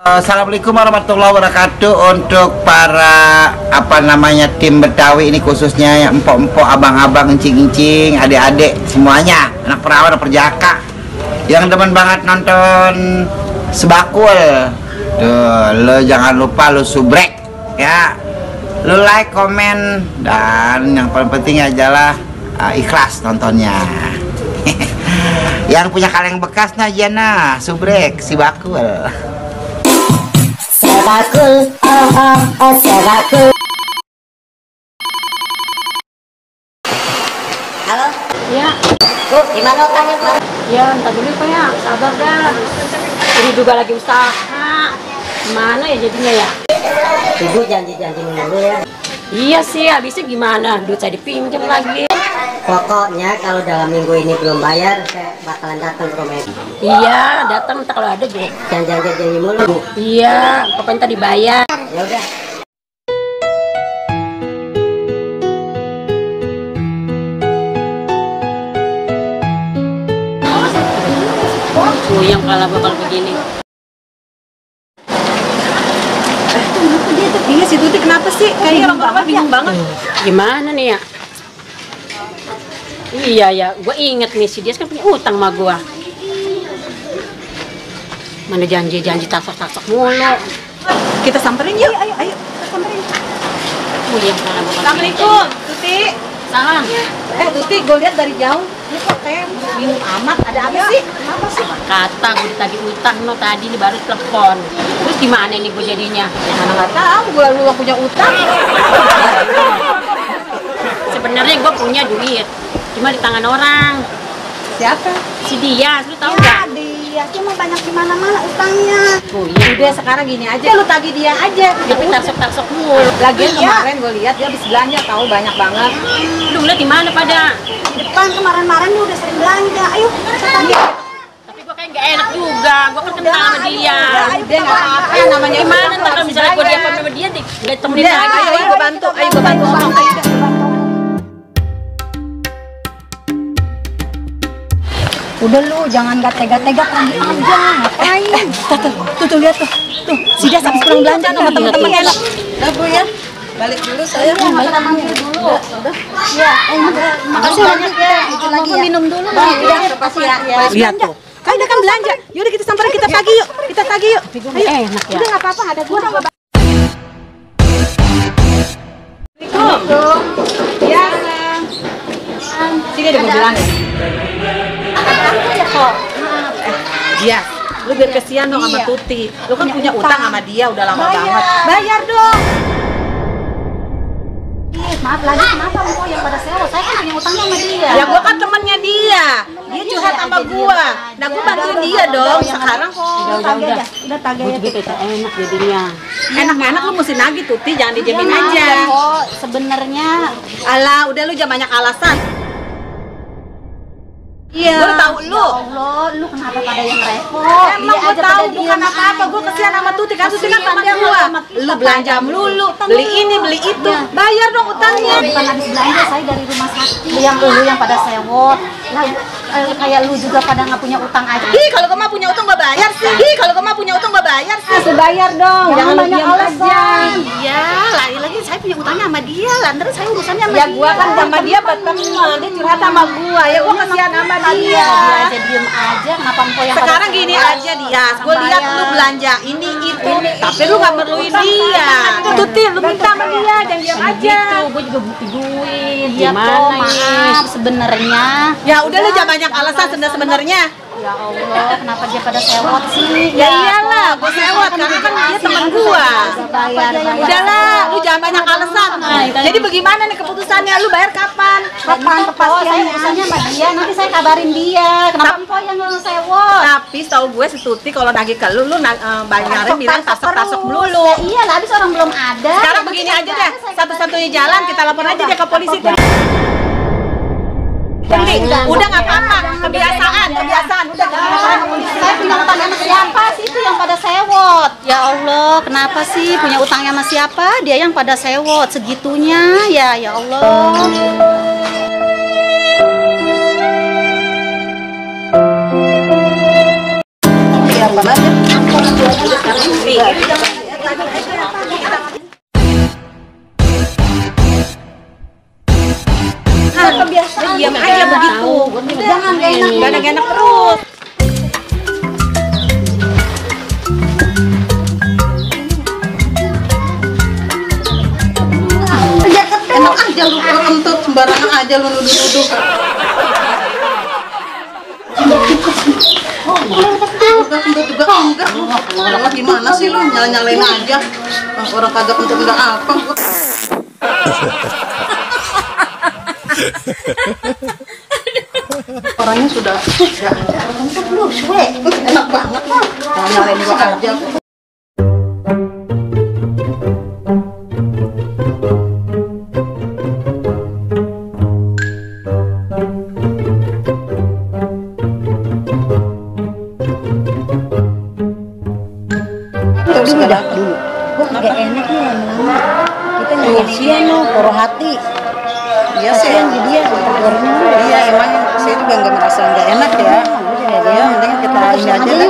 Assalamualaikum warahmatullahi wabarakatuh. Untuk para tim Betawi ini, khususnya empok-empok, abang-abang, encing-encing, adik-adik semuanya, anak perawan, anak perjaka yang demen banget nonton Sebakul tuh, lo jangan lupa lo subrek ya, lo like, komen, dan yang paling penting adalah ikhlas nontonnya. Yang punya kaleng bekasnya jana subrek Sebakul. Sebakul, Sebakul. Halo? Ya. Bu, gimana utangnya, Bu? Ya, entar dulu Pak ya, sabar dah. Ini juga lagi usaha. Gimana ya jadinya ya? Ibu janji-janji mulu ya. Iya sih, habisnya gimana? Duit saya dipinjam lagi. Pokoknya kalau dalam minggu ini belum bayar, saya bakalan datang ke rumah Ibu. Iya, datang entar kalau ada, Bu. Janji mulu, Bu. Iya, pokoknya entar dibayar. Ya udah. Yang kalah bakal begini. Iya, si Tuti kenapa sih? Kayaknya orang-orang bingung banget. Gimana nih ya? Iya ya, gue inget nih si dia kan punya utang sama gue. Mana janji tasok mulu. Kita samperin yuk. Ayo, kita samperin. Yang kalah bakal. Assalamualaikum, Tuti. Salam. Tuti, gue lihat dari jauh. Ini kok kayak bingung amat. Ada apa sih? Kenapa sih? Kata gue ditagih utang no tadi nih baru telepon. Terus gimana nih gue jadinya? Mana nggak tahu, gue lu gak punya utang. Sebenarnya gue punya duit, cuma di tangan orang. Siapa? Si Dias, lu tahu Ya, nggak? dia cuma banyak di mana-mana utangnya. Oh iya. Udah sekarang gini aja, lu tagih dia aja. Tapi tarsok mulu. Lagian kemarin gue lihat dia habis belanja, tahu banyak banget. Lu lihat di mana pada? Di depan kemarin dia udah sering belanja. Ayo, kita tagih. Tapi gue kayak nggak enak juga. Gue kan kenal sama dia. Dia nggak apa-apa, namanya Gimana ntar kalau misalnya gue diapa sama dia, nggak temenin lagi. Ayo gue bantu ngomong. Ayo. Udah lu, jangan gak tega-tega, pergi aja, ngapain? Tuh, lihat tuh. Tuh, si dia sampai pulang belanja sama temen-temen enak. Udah, Bu ya. Balik dulu saya. Balik sama dulu. Udah. Iya, makasih banyak ya. Itu lagi ya. Minum dulu. Udah, makasih ya. Lihat tuh. Kan udah kan belanja. Yaudah kita samperin, kita tagih yuk. Ayo. Enak ya. Udah enggak apa-apa, ada gua. Ya. Sini ada mobilan. Dia, lu biar kesian dong sama Tuti. Lu kan punya utang sama dia udah lama banget. Bayar dong. Maaf lagi, kenapa engkau yang pada sewa? Saya kan punya utangnya sama dia. Ya gua kan temennya dia. Dia curhat sama gua. Nah gua bantuin dia dong. Sekarang Udah tagih aja. Begitu enak jadinya. enak-enak lu mesti nagih Tuti, jangan dijamin Iya, aja. kok sebenarnya Alah, udah lu jangan banyak alasan. Iya. Gua udah tahu lu. ya Allah, lu kenapa pada yang repot? Emang Dia gue aja tahu pada bukan diem apa-apa, gue aja. kesian sama Tuti kan Tuti kan Kasihan teman dia gua. sama kita, Lu belanja Pak. melulu, Utang beli dulu. ini beli itu, Iya. bayar dong utangnya. Bukan habis belanja, saya dari rumah sakit. Yang lu yang pada sewot. Lah, kayak lu juga pada nggak punya utang aja. Ih, kalau gue mah punya utang gue bayar sih. Ih, kalau gue mah punya utang gue bayar sih. Masih bayar dong. Jangan banyak alasan. Iya, lagi-lagi saya punya utangnya sama dia, lantaran saya urusannya sama Ya dia. gua kan sama dia berteman, dia curhat sama gua. Ya gua kesian sama dia. Dia aja diem aja. Kenapa engkau yang Sekarang pada gini sewot? aja dia, gue Bayar. lihat lu belanja ini itu, tapi lu gak perluin dia. Tuti, lu minta sama dia, jangan diam aja. Gitu, gue juga butuh duit. Iya Gimana kok, ini? maaf sebenarnya. Ya udah lu jangan banyak alasan sebenarnya. Ya Allah, kenapa dia pada sewot sih? Ya iyalah, gue sewot karena kan dia teman gua. Bayar. Udahlah, lu jangan banyak alasan. Jadi bagaimana nih keputusannya? Lu bayar kapan? Kapan kepastiannya? Saya urusannya sama dia, nanti saya kabarin dia. Kenapa engkau yang sewot? Tapi setahu gue si Tuti kalau nagih ke lu bayarin bilang tasok-tasok melulu. Ya iya lah, habis orang belum ada. Sekarang begini aja deh, satu-satunya jalan kita lapor aja deh ke polisi. Penting, udah nggak apa-apa, kebiasaan, udah Saya punya utang sama siapa sih itu yang pada sewot? Ya Allah, kenapa sih punya utangnya sama siapa? Dia yang pada sewot segitunya, ya Allah. Kebiasaan diam aja begitu. Jangan gak enak terus. Enak aja lu kentut sembarangan aja lu nuduh-nuduh. Kentut juga enggak. Orang gimana sih lu nyala-nyalain aja. Orang kagak kentut enggak apa. Orangnya sudah ada kentut lu, suwe. Enak banget lah. Nyalain gua aja. Udah dulu. Gua kagak enak nih lama-lama. Kita ngasihan lo, poro hati. Iya sih, di dia iya emang saya juga nggak merasa nggak enak ya. Iya, mending kita ini aja deh.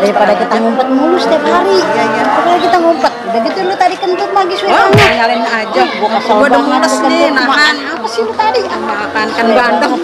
Daripada kita ngumpet mulu setiap hari. Iya. Padahal kita ngumpet. Udah gitu lu tadi kentut lagi suwe. Oh, nyalain aja. Gua udah mules nih, nahan. Apa sih lu tadi? Makan kan bandeng.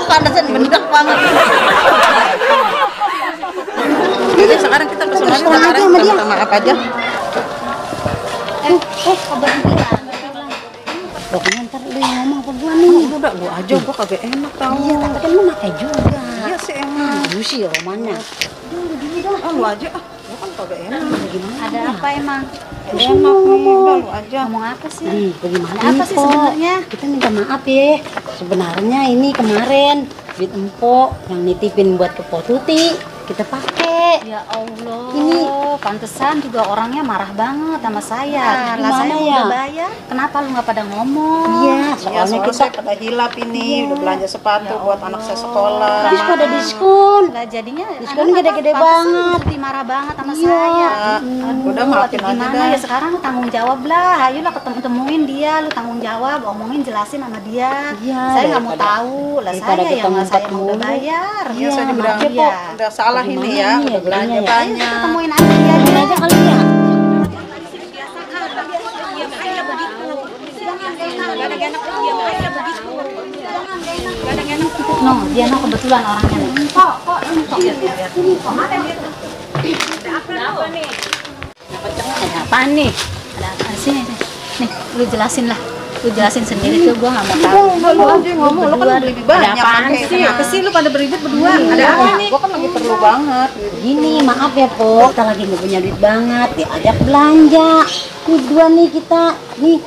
Pantesan bendek banget. Jadi sekarang kita kesana sekarang kita minta maaf aja. Kabar kita. Pokoknya ntar lu yang ngomong apa gua nih? Udah gua aja, gua kagak enak tau. Iya, tapi kan lu pakai juga. Iya sih emang. Lu sih romannya. Ah, lu aja ah. Gua kan kagak enak. Ada apa emang? Enak nih, udah lu aja. Ngomong apa sih? Bagaimana Ada apa sih sebenarnya? Kita minta maaf ya. Sebenarnya ini kemarin duit empok yang nitipin buat ke Potuti kita pakai. Ya Allah, Ini. pantesan juga orangnya marah banget sama saya. Lah Gimana saya ya? udah bayar, kenapa lu nggak pada ngomong? Iya, Iya, soalnya soalnya kita saya pada hilap ini, udah belanja sepatu buat anak saya sekolah. terus pada diskon. Lah jadinya Diskon anak gede-gede apa, pantesan banget. Jadi marah banget sama Iya. saya. Udah maafin aja Gimana dah. ya sekarang lu tanggung jawab lah. Ayolah temuin dia, lu tanggung jawab, omongin jelasin sama dia. Iya, Saya nggak mau daripada- tahu. Lah daripada saya kita yang ngumpet saya udah mulu. bayar. Iya, saya juga bilang, Iya. udah salah ini Gimana ya, nih ya, udah belanja jadinya ya? Ayo banyak. ketemuin aja dia. Ini aja kali ya. No, dia no kebetulan orangnya nih. Kok, ada apa nih? Ada apa sih? Nih, lu jelasin lah. Lu jelasin sendiri tuh, gua nggak mau tahu. Lu aja ngomong, lu kan lebih banyak. Ada apaan pakai. sih? Kenapa sih lu pada beribut berdua? Ada apa nih? Gua kan lagi perlu banget. Gini, maaf ya Po, kita lagi nggak punya duit banget, diajak belanja. Nih berdua nih kita, nih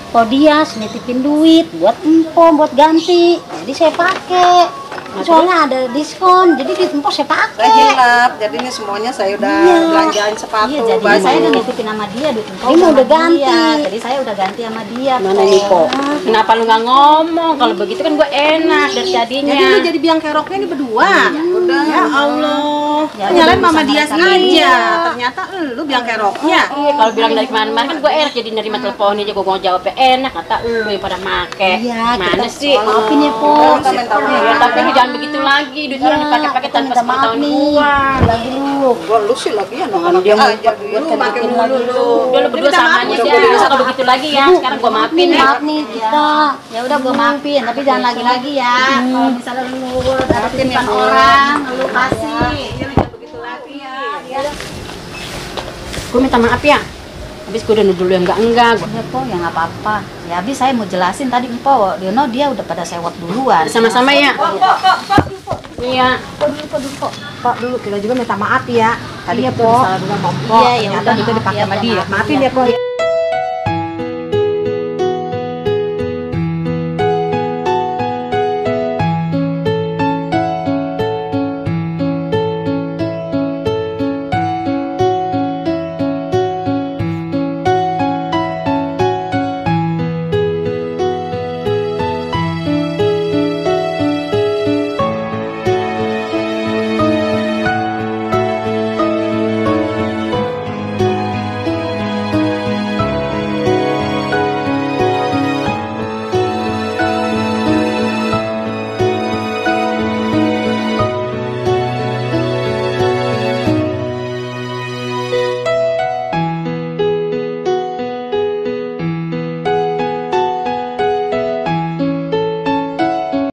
Podias nitipin duit buat empok, buat ganti. Jadi saya pakai. Soalnya ada diskon, jadi duit empok saya Saya pakai. hilap, jadi ini semuanya saya udah Iya. belanjain sepatu, Iya, jadi baju. saya udah nitipin sama dia, duit empok Ini sama udah dia. ganti. Jadi saya udah ganti sama dia. Mana nih Po? Kenapa lu nggak ngomong? Kalau begitu kan gue enak dari tadinya. Jadi lu jadi biang keroknya ini berdua. Udah. Ya Allah. Ya, Nyalain udah mama bisa dia mereka sengaja. iya. Ternyata lu biang keroknya. Iya, kalau bilang dari kemana-mana kan gue enak jadi nerima telepon aja gue mau jawabnya enak kata lu yang pada make. Iya, Mana kita sih? maafin ya Po. Kita minta maaf. Ya, tapi lu jangan begitu lagi. Duit orang dipakai-pakai kita tanpa minta maaf sepengetahuan nih. gua. Lagi lu. Gua lu sih lagi ya, Mana dia aja ngumpet, dulu, buat makin bikin mulu lagi. lu. Udah lu berdua Minta sama maaf, aja udah sih. gua Kalau begitu lagi ya, sekarang gue maafin ya. Maaf nih kita. Ya udah gua maafin, tapi jangan lagi-lagi ya. Kalau misalnya lu ada titipan orang, lu kasih. Gue minta maaf ya. Habis gue udah nuduh lu yang enggak. Ya Po, ya nggak apa-apa. Ya habis saya mau jelasin tadi Empo, dia udah pada sewot duluan. Sama-sama ya. Iya. Pak dulu kita juga minta maaf ya. Tadi Iya, kita Po. salah dulu sama Mpok. Iya, ya Ternyata udah, kita maaf dipakai ya, sama Po, dia. maaf Maafin ya. ya, Po.